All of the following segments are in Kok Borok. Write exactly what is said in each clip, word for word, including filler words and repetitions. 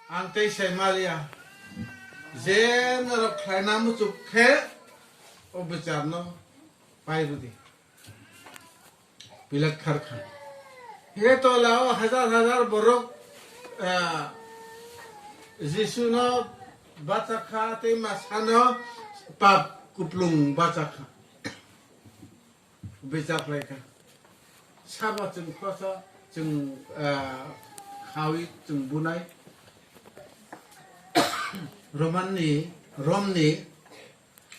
Ang tei sai maliya, je norok khlaina muchuk khe o bicharno pai rwdi. Pilat kharkha. He tola o hajar hajar borok, ah, Jisuno bachakha tei masano pap kuplung bachakha. Bichar khlaikha. Sabo chwng khoso chwng, ah, khawi chwng bunai. Romanni, Romni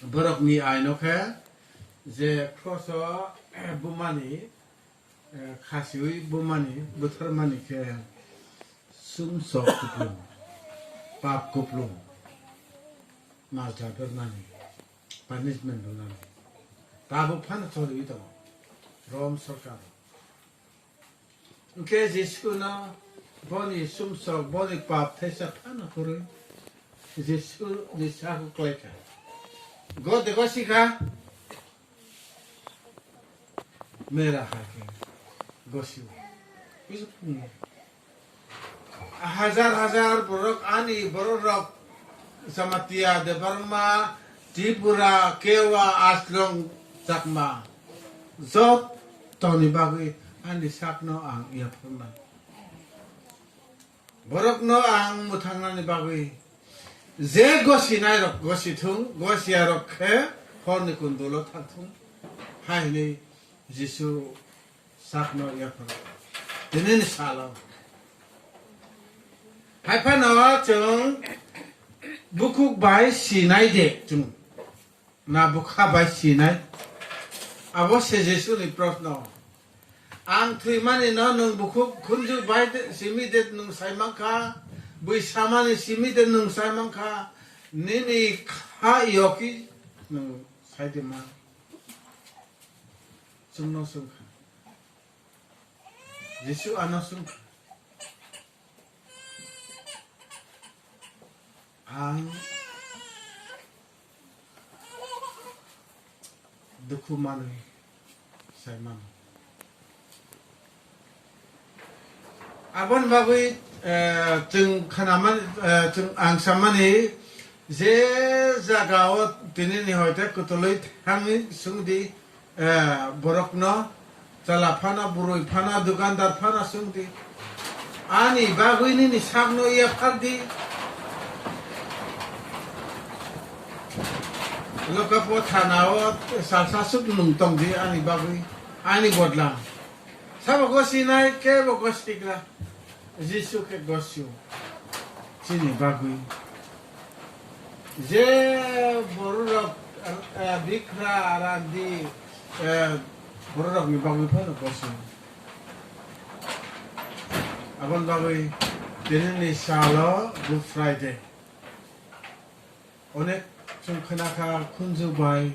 borokni aino khe je kroso bumani, eh, khasiwi bumani butharmani khe sumsok kuplung, pap kuplung, majra dornani, punishment rwnani. Tabuk phano choliwi tongo Rom sorkar. Hwnkhe Jisuno boni sumsok, boni pap thaisa phano kwrwi Jisuni sago klaikha. Go de go sikha. Mera hai khe gosio. Hajar hajar borok ani borok rok Jamatia, Debbarma, Tripura, Kewa, Aslong, Chakma, jotoni bagwi ani sakno ang yapharnai. Borokno ang mwthangnani bagwi je gosinai rok gosi thung, gosiya rok khe horni kundulo thang thung, hai hwnwi Jisu sakno yaphar. Tinini salo. Hai phano chwng bukhuk bai sinai de chwng. Na bwkha bai sinai? Abo se Jisuni proshno. Ang thwimani no nwng bukhuk khunju bai de, simi de nwng sai mankha, bui samani simi de nwng sai mankha, nini kha yoki nwng sai de man. Chwngno swngkha. Jisu ano swngkha. Ang dukhu manwi sai mano. Aboni bagwi, eh, chwng khanamani, eh, chwng ang samani je jagao tinini hoite kwtwlwi thangwi swngdi, eh, borokno, chwla phano, bwrwi phano, dukandar phano swngdi. Ani bagwi nini sakno yaphardi. Lokapo thanao salsa suk nung tongdi ani bagwi, ani bodla. Sabo gosinai, kebo gosigra. Jisu khe gosio chini bagwi. Je bororok, eh, bikra randi, eh, bororokni bagwi phano gosio. Aboni bagwi tinini salo Good Friday. Onek chwng khnakha khunju bai.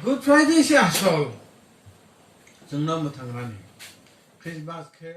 Good Friday se asol. Chwngno mwthangnani. Christmas khe